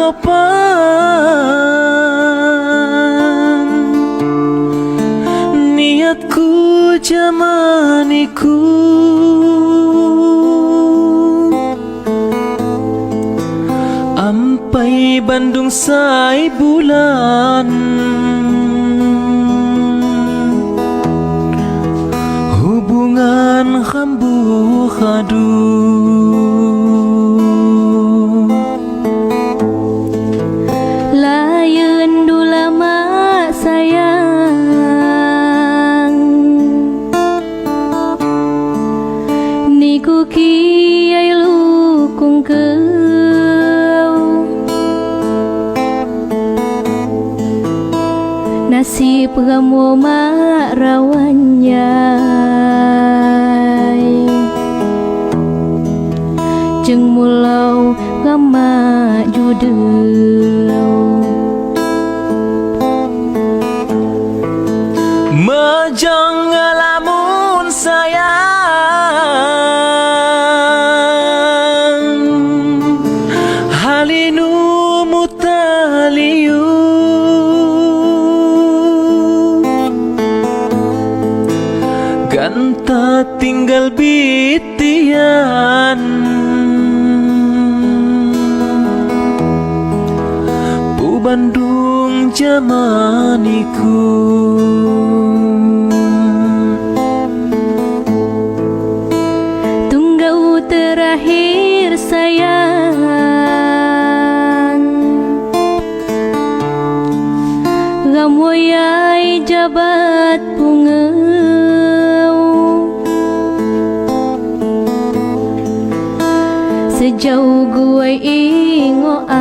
Haropan niatku jamaniku. Ampai Bandung sai bulan, hubungan rambu khadu. Lain dulama sayang, niku kiai lukung keu. Nasib kamu mak rawanya, jeng mulau kama judeu. Mejong ngelamun sayang, halinu mutaliu. Ganta tinggal bitian, Bu Bandung jamaniku. Tunggau terakhir sayang, gamoyai jabat pungeu. Sejauh gue ingoan,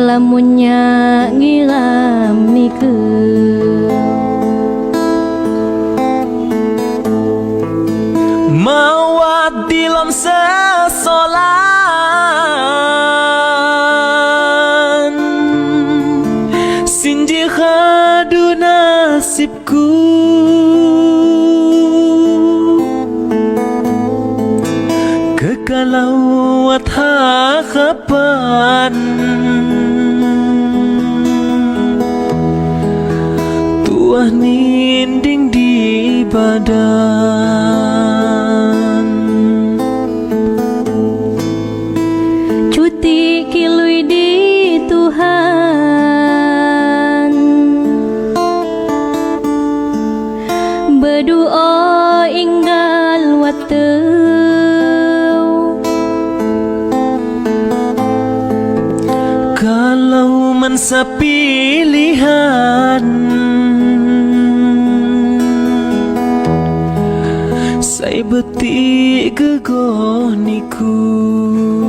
lamunnya ngilam nike. Mawat dilom sesolan, sinji khadu nasibku. Kekalauat harapan, tuah ninding di badan. Cuti kilui di Tuhan, berdoa inggal wateu. Kalau mensa pilihan, saya betik gegoh niku.